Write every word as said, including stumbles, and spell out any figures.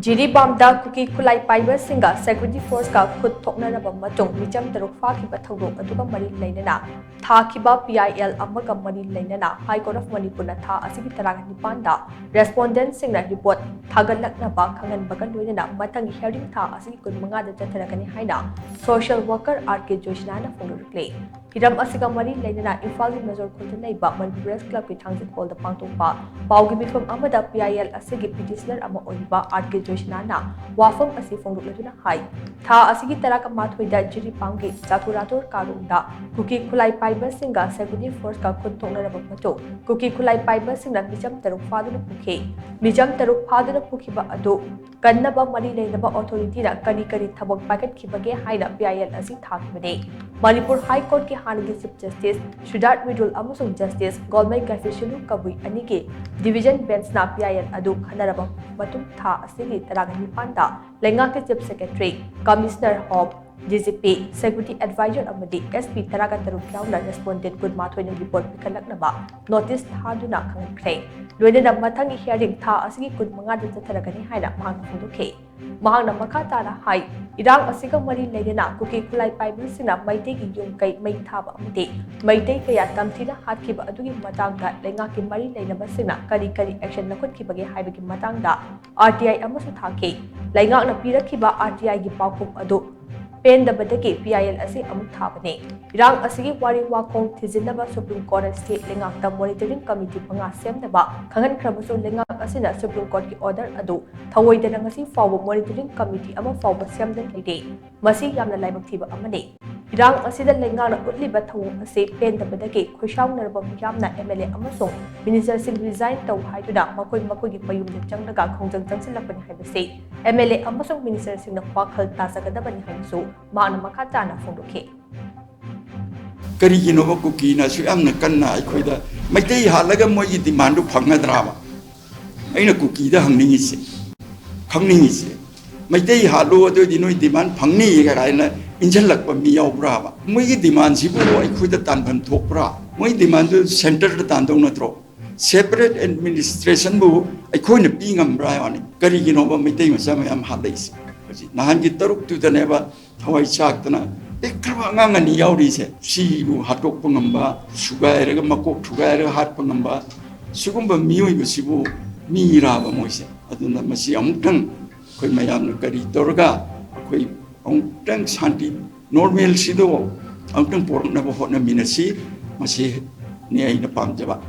ꯖꯤꯔꯤꯕꯥꯝꯗ ꯀꯨꯀꯤ ꯈꯨꯠꯂꯥꯏ ꯄꯥꯏꯕꯁꯤꯡꯒ ꯁꯦꯀ꯭ꯌꯨꯔꯤꯇꯤ ꯐꯣꯔꯁꯀ ꯈꯨꯠ ꯊꯣꯛꯅꯔꯕ ꯃꯇꯨꯡ ꯃꯤꯆꯝ ꯇꯔꯨꯛ ꯐꯥꯈꯤꯕ ꯊꯧꯗꯣꯛ ꯑꯗꯨꯒ ꯃꯔꯤ ꯂꯩꯅꯅ ꯊꯥꯈꯤꯕ ꯄꯤ ꯑꯥꯏ ꯑꯦꯜ ꯑꯃꯒ ꯃꯔꯤ ꯂꯩꯅꯅ ꯍꯥꯏ ꯀꯣꯔꯠ ꯑꯣꯐ ꯃꯅꯤꯄꯨꯔꯅ ꯊꯥ ꯑꯁꯤꯒꯤ ꯇꯔꯥꯅꯤꯄꯥꯟꯗ ꯔꯦꯁꯄꯣꯟꯗꯦꯟꯠꯁꯤꯡꯅ ꯔꯤꯄꯣꯔꯠ ꯊꯥꯒꯠꯂꯛꯅꯕ ꯈꯪꯍꯟꯕꯒ ꯂꯣꯏꯅꯅ ꯃꯊꯪꯒꯤ ꯍꯤꯌꯥꯔꯤꯡ ꯊꯥ ꯑꯁꯤꯒꯤ ꯀꯨꯟꯃꯉꯥꯗ ꯆꯠꯊꯔꯒꯅꯤ ꯍꯥꯏꯅ ꯁꯣꯁꯤꯌꯦꯜ ꯋꯥꯔꯀꯔ ꯑꯥꯔ ꯀꯦ ꯖꯣꯏꯁꯅꯥꯅ ꯐꯣꯡꯗꯣꯔꯛꯂꯤ꯫ ꯍꯤꯔꯝ ꯑꯁꯤꯒ ꯃꯔꯤ ꯂꯩꯅꯅ ꯏꯝꯐꯥꯜꯒꯤ ꯃꯦꯖꯣꯔ ꯈꯨꯜꯗ ꯂꯩꯕ ꯃꯅꯤꯄꯨꯔ ꯄ꯭ꯔꯦꯁ ꯀ꯭ꯂꯕꯀꯤ ꯊꯥꯡꯖꯤꯡ ꯍꯣꯜꯗ ꯄꯥꯡꯊꯣꯛꯄ ꯄꯥꯎꯒꯤ ꯃꯤꯐꯝ ꯑꯃꯗ ꯄꯤ ꯑꯥꯏ ꯑꯦꯜ ꯑꯁꯤꯒꯤ ꯄꯤꯇꯤꯁꯅꯔ ꯑꯃ ꯑꯣꯏꯔꯤꯕ ꯑꯥꯔ ꯀꯦ ꯖꯣꯏꯁꯅꯥꯅ ꯋꯥꯐꯝ ꯑꯁꯤ ꯐꯣꯡꯗꯣꯛꯂꯗꯨꯅ ꯍꯥꯏ, ꯊꯥ ꯑꯁꯤꯒꯤ ꯇꯔꯥꯃꯥꯊꯣꯏꯗ ꯖꯤꯔꯤꯕꯥꯝꯒꯤ ꯆꯥꯊꯨꯔꯥꯊꯣꯔ ꯀꯥꯔꯣꯡꯗ ꯀꯨꯀꯤ ꯈꯨꯠꯂꯥꯏ ꯄꯥꯏꯕꯁꯤꯡꯒ ꯁꯦꯀ꯭ꯌꯨꯔꯤꯇꯤ ꯐꯣꯔꯁꯀ ꯈꯨꯠ ꯊꯣꯛꯅꯔꯕ ꯃꯇꯨꯡ ꯀꯨꯀꯤ ꯈꯨꯠꯂꯥꯏ ꯄꯥꯏꯕꯁꯤꯡꯅ ꯃꯤꯆꯝ ꯇꯔꯨꯛ ꯐꯥꯗꯨꯅ ꯄꯨꯈꯤ꯫ ꯃꯤꯆꯝ ꯇꯔꯨꯛ ꯐꯥꯗꯨꯅ ꯄꯨꯈꯤꯕ ꯑꯗꯨ ꯀꯟꯅꯕ ꯃꯔꯤ ꯂꯩꯅꯕ ꯑꯣꯊꯣꯔꯤꯇꯤꯅ ꯀꯔꯤ ꯀꯔꯤ ꯊꯕꯛ ꯄꯥꯏꯈꯠꯈꯤꯕꯒꯦ ꯍꯥꯏꯅ ꯄꯤ ꯑꯥꯏ ꯑꯦꯜ ꯑꯁꯤ ꯊꯥꯈꯤꯕꯅꯤ꯫ ꯃꯅꯤꯄꯨꯔ ꯍꯥꯏ ꯀꯣꯔꯠꯀꯤ ꯍꯥꯟꯅꯒꯤ ꯆꯤꯐ ꯖꯁꯇꯤꯁ ꯁꯨꯗꯥꯔꯠ ꯃꯤꯔꯨꯜ ꯑꯃꯁꯨꯡ ꯖꯁꯇꯤꯁ ꯒꯣꯜꯃꯩ ꯒꯥꯏꯐꯤꯁꯤꯂꯨ ꯀꯕꯨꯏ ꯑꯅꯤꯒꯤ ꯗꯤꯚꯤꯖꯟ ꯕꯦꯟꯆꯅ ꯄꯤ ꯑꯥꯏ ꯑꯦꯜ ꯑꯗꯨ ꯈꯟꯅꯔꯕ ꯃꯇꯨꯡ ꯊꯥ ꯑꯁꯤꯒꯤ ꯇꯔꯥꯅꯤꯄꯥꯟꯗ ꯂꯩꯉꯥꯛꯀꯤ chief secretary, commissioner home, D G P, security adviser ꯑꯃꯗꯤ ꯑꯦꯁ ꯄꯤ ꯇꯔꯥꯒ ꯇꯔꯨꯛ ꯌꯥꯎꯅ ꯔꯦꯁꯄꯣꯟꯗꯦꯟꯠ ꯀꯨꯟꯃꯥꯊꯣꯏꯅ ꯔꯤꯄꯣꯔꯠ ꯄꯤꯈꯠꯂꯛꯅꯕ ꯅꯣꯇꯤꯁ ꯊꯥꯗꯨꯅ ꯈꯪꯍꯟꯈ꯭ꯔꯦ꯫ ꯂꯣꯏꯅꯅ ꯃꯊꯪꯒꯤ ꯍꯤꯌꯥꯔꯤꯡ ꯊꯥ ꯑꯁꯤꯒꯤ ꯀꯨꯟꯃꯉꯥꯗ ꯆꯠꯊꯔꯒꯅꯤ ꯍꯥꯏꯅ ꯃꯍꯥꯛꯅ ꯐꯣꯡꯗꯣꯛꯈꯤ꯫ ꯃꯍꯥꯛꯅ ꯃꯈꯥ ꯇꯥꯅ ꯍꯥꯏ, ꯏꯔꯥꯡ ꯑꯁꯤꯒ ꯃꯔꯤ ꯂꯩꯅꯅ ꯀꯨꯀꯤ ꯈꯨꯠꯂꯥꯏ ꯄꯥꯏꯕꯤꯁꯤꯡꯅ ꯃꯩꯇꯩꯒꯤ ꯌꯨꯝ ꯀꯩ ꯃꯩ ꯊꯥꯕ ꯑꯃꯗꯤ ꯃꯩꯇꯩ ꯀꯌꯥ ꯇꯝꯊꯤꯅ ꯍꯥꯠꯈꯤꯕ ꯑꯗꯨꯒꯤ ꯃꯇꯥꯡꯗ ꯂꯩꯉꯥꯛꯀꯤ ꯃꯔꯤ ꯂꯩꯅꯕꯁꯤꯡꯅ ꯀꯔꯤ ꯀꯔꯤ ꯑꯦꯛꯁꯟ ꯂꯧꯈꯠꯈꯤꯕꯒꯦ ꯍꯥꯏꯕꯒꯤ ꯃꯇꯥꯡꯗ ꯑꯥꯔ ꯇꯤ ꯑꯥꯏ ꯑꯃꯁꯨ ꯊꯥꯈꯤ꯫ ꯂꯩꯉꯥꯛꯅ ꯄꯤꯔꯛꯈꯤꯕ ꯑꯥꯔ ꯇꯤ ꯑꯥꯏꯒꯤ ꯄꯥꯎꯈꯨꯝ ꯑꯗꯨ ꯄꯦꯟꯗꯕꯗꯒꯤ ꯄꯤ ꯑꯥꯏ ꯑꯦꯜ ꯑꯁꯤ ꯑꯃꯨꯛ ꯊꯥꯕꯅꯤ꯫ ꯏꯔꯥꯡ ꯑꯁꯤꯒꯤ ꯋꯥꯔꯤ ꯋꯥꯈꯣꯡ ꯊꯤꯖꯤꯟꯅꯕ ꯁꯨꯄ꯭ꯔꯤꯝ ꯀꯣꯔꯠ ꯑꯁꯤ ꯂꯩꯉꯥꯛꯇ ꯃꯣꯅꯤꯇꯔꯤꯡ ꯀꯃꯤꯇꯤ ꯃꯉꯥ ꯁꯦꯝꯅꯕ ꯈꯪꯍꯟꯈ꯭ꯔꯕꯁꯨ ꯂꯩꯉꯥꯛ ꯑꯁꯤꯅ ꯁꯨꯄ꯭ꯔꯤꯝ ꯀꯣꯔꯠꯀꯤ ꯑꯣꯔꯗꯔ ꯑꯗꯨ ꯊꯧꯑꯣꯏꯗꯅ ꯉꯁꯤ ꯐꯥꯎꯕ ꯃꯣꯅꯤꯇꯔꯤꯡ ꯀꯃꯤꯇꯤ ꯑꯃ ꯐꯥꯎꯕ ꯁꯦꯝꯗꯅ ꯂꯩꯔꯦ꯫ ꯃꯁꯤ ꯌꯥꯝꯅ ꯂꯥꯏꯕꯛ ꯊꯤꯕ ꯑꯃꯅꯤ꯫ ꯏꯔꯥꯡ ꯑꯁꯤꯗ ꯂꯩꯉꯥꯛꯅ ꯎꯠꯂꯤꯕ ꯊꯧꯑꯣꯡ ꯑꯁꯤ ꯄꯦꯟꯗꯕꯗꯒꯤ ꯈꯣꯏꯁꯥꯎꯅꯔꯕ ꯃꯤꯌꯥꯝꯅ ꯑꯦꯝ ꯑꯦꯜ ꯑꯦ ꯑꯃꯁꯨꯡ ꯃꯤꯅꯤꯁꯇꯔꯁꯤꯡ ꯔꯤꯖꯥꯏꯟ ꯇꯧ ꯍꯥꯏꯗꯨꯅ ꯃꯈꯣꯏ ꯃꯈꯣꯏꯒꯤ ꯃꯌꯨꯝꯗ ꯆꯪꯂꯒ ꯈꯣꯡꯖꯪ ꯆꯪꯁꯤꯜꯂꯛꯄꯅꯤ ꯍꯥꯏꯕꯁꯤ ꯑꯦꯝ ꯑꯦꯜ ꯑꯦ ꯑꯃꯁꯨꯡ ꯃꯤꯅꯤꯁꯇꯔꯁꯤꯡꯅ ꯋꯥꯈꯜ ꯇꯥꯖꯒꯗꯕꯅꯤ ꯍꯥꯏꯅꯁꯨ ꯃꯍꯥꯛꯅ ꯃꯈꯥ ꯇꯥꯅ ꯐꯣꯡꯗꯣꯛꯈꯤ꯫ ꯀꯔꯤꯒꯤꯅꯣꯕ ꯀꯨꯀꯤꯅ ꯑꯁꯨꯛ ꯌꯥꯝꯅ ꯀꯟꯅ ꯑꯩꯈꯣꯏꯗ ꯃꯩꯇꯩ ꯍꯥꯠꯂꯒ ꯃꯣꯏꯒꯤ ꯗꯤꯃꯥꯟꯗꯨ ꯐꯪꯒꯗ꯭ꯔꯥꯕ? ꯑꯩꯅ ꯀꯨꯀꯤꯗ ꯍꯪꯅꯤꯡꯉꯤꯁꯦ, ꯈꯪꯅꯤꯡꯉꯤꯁꯦ, ꯃꯩꯇꯩ ꯍꯥꯠꯂꯣ, ꯑꯗꯨꯑꯣꯏꯗꯤ ꯅꯣꯏ ꯗꯤꯃꯥꯟ ꯐꯪꯅꯤ ꯀꯥꯏꯅ ꯏꯟꯁꯤꯜꯂꯛꯄ ꯃꯤ ꯌꯥꯎꯕ꯭ꯔꯥꯕ? ꯃꯣꯏꯒꯤ ꯗꯤꯃꯥꯟꯁꯤꯕꯨ ꯑꯩꯈꯣꯏꯗ ꯇꯥꯟꯐꯝ ꯊꯣꯛꯄ꯭ꯔꯥ? ꯃꯣꯏ ꯗꯤꯃꯥꯟꯗꯨ ꯁꯦꯟꯇꯔꯗ ꯇꯥꯟꯗꯧ ꯅꯠꯇ꯭ꯔꯣ? Separate administrationꯕꯨ ꯑꯩꯈꯣꯏꯅ ꯄꯤ ꯉꯝꯕ꯭ꯔꯥ ꯍꯥꯏꯕꯅꯤ꯫ ꯀꯔꯤꯒꯤꯅꯣꯕ ꯃꯩꯇꯩ ꯃꯆꯥ ꯃꯌꯥꯝ ꯍꯥꯠꯂꯛꯏꯁꯦ? ꯍꯧꯖꯤꯛ ꯅꯍꯥꯟꯒꯤ ꯇꯔꯨꯛꯇꯨꯗꯅꯦꯕ ꯊꯋꯥꯏ ꯆꯥꯛꯇꯅ ꯄꯤꯛꯈ꯭ꯔꯕ ꯑꯉꯥꯡ ꯑꯅꯤ ꯌꯥꯎꯔꯤꯁꯦ꯫ ꯁꯤꯕꯨ ꯍꯥꯠꯇꯣꯛꯄ ꯉꯝꯕ, ꯁꯨꯒꯥꯏꯔꯒ ꯃꯀꯣꯛ ꯊꯨꯒꯥꯏꯔꯒ ꯍꯥꯠꯄ ꯉꯝꯕ, ꯁꯤꯒꯨꯝꯕ ꯃꯤꯑꯣꯏꯕꯁꯤꯕꯨ ꯃꯤꯔꯥꯕ ꯃꯣꯏꯁꯦ? ꯑꯗꯨꯅ ꯃꯁꯤ ꯑꯃꯨꯛꯇꯪ ꯑꯩꯈꯣꯏ ꯃꯌꯥꯝꯅ ꯀꯔꯤ ꯇꯧꯔꯒ ꯑꯩꯈꯣꯏ ꯑꯃꯨꯛꯇꯪ ꯁꯥꯟꯇꯤ normalcyꯗꯣ ꯑꯃꯨꯛꯇꯪ ꯄꯣꯔꯛꯅꯕ ꯍꯣꯠꯅꯃꯤꯟꯅꯁꯤ꯫ ꯃꯁꯤꯅꯤ ꯑꯩꯅ ꯄꯥꯝꯖꯕ꯫